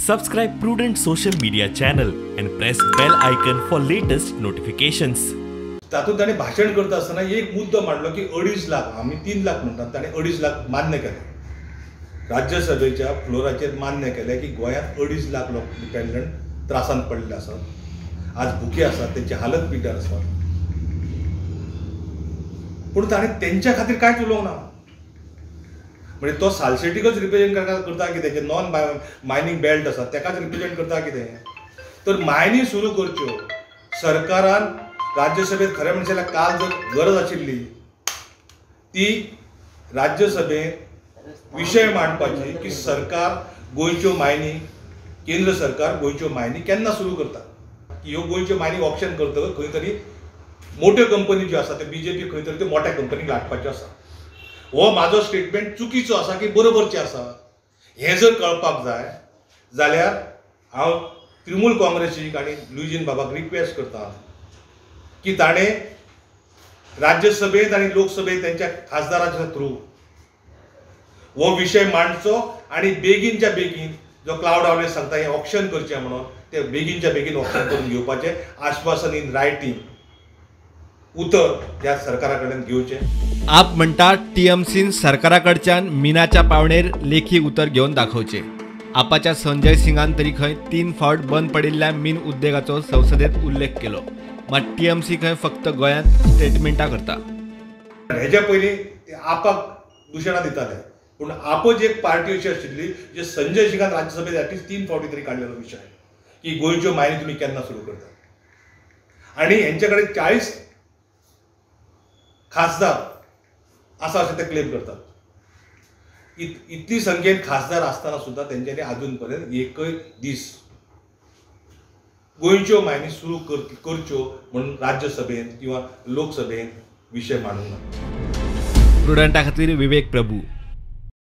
Subscribe Prudent social media channel and press bell icon for latest notifications. तातूंत ताणें भाशण करता आसतना एक मुद्दो मांडलो की 2.5 लाख, आमी 3 लाख म्हणटात, ताणें 2.5 लाख मान्य केलें. राज्यसभेच्या फ्लोराचेर मान्य केलें की गोंयांत 2.5 लाख लोक डिपेंडंट त्रासांत पडलेले आसात, आज भुके आसात, तेंची हालत पिड्ड्यार आसा. पूण ताणें तेंच्या खातीर कांयच उलोवंक ना. म्हणजे तो सालसेटीकच रिप्रेजेंट करता कितें, जे नॉन मायनींग बेल्ट आसा तेकाच रिप्रेजेंट करता कितें. तर मायनी सुरू करच्यो सरकारान राज्यसभेत. खरें म्हणचे जाल्यार काल जर गरज आशिल्ली ती राज्यसभेत विशय मांडपाची की सरकार गोंयच्यो मायनी, केंद्र सरकार गोंयच्यो मायनी केन्ना सुरू करता, की ह्यो गोंयच्यो मायनी ऑप्शन करतकच खंय तरी मोट्यो कंपनी ज्यो आसा ते बीजेपी खंय तरी त्यो मोट्या कंपनीक लाटपाच्यो आसा. हो म्हाजो स्टेटमेंट चुकीचो आसा की बरोबरचें आसा हें जर कळपाक जाय जाल्यार हांव तृणमूल काँग्रेसीक आनी लुईजीन बाबाक रिक्वेस्ट करता की ताणें राज्यसभेंत आनी लोकसभेंत तेंच्या खासदाराच्या थ्रू हो विशय मांडचो आनी बेगीनच्या बेगीन जो क्लावड आवलेस सांगता हें ऑक्शन करचें म्हणून ते बेगीनच्या बेगीन ऑक्शन करून घेवपाचें आश्वासन इन रायटींग उतर ह्या सरकारा कडेन घेवचें. आप म्हणटा टीएमसीन सरकारा कडच्यान मिनाच्या पावणेर लेखी उतर घेवन दाखोवचें. आपाच्या संजय सिंगान तरी खंय 3 फावट बंद पडिल्ल्या मीन उद्देगाचो संसदेत उल्लेख केलो, मात टीएमसी खंय फक्त गोंयांत स्टेटमेंटां करता. हेज्या पयलीं आपाक दुशणां दिताले, पूण आपच एक पार्टी अशी आशिल्ली जे संजय सिंगान राज्यसभेत एटलिस्ट 3 फावटी तरी काडलेलो विशय की गोंयच्यो मायनी तुमी केन्ना सुरू करता. आनी हेंचे कडेन 40 खासदार आसा अशें ते क्लेम करतात. इतली संख्येन खासदार आसतना सुद्दां तेंच्यांनी आजून पर्यंत एकय दीस गोंयच्यो मायनी सुरू करच्यो म्हणून राज्यसभेंत किंवा लोकसभेंत विशय मांडूंक ना. प्रुडंटा खातीर विवेक प्रभू.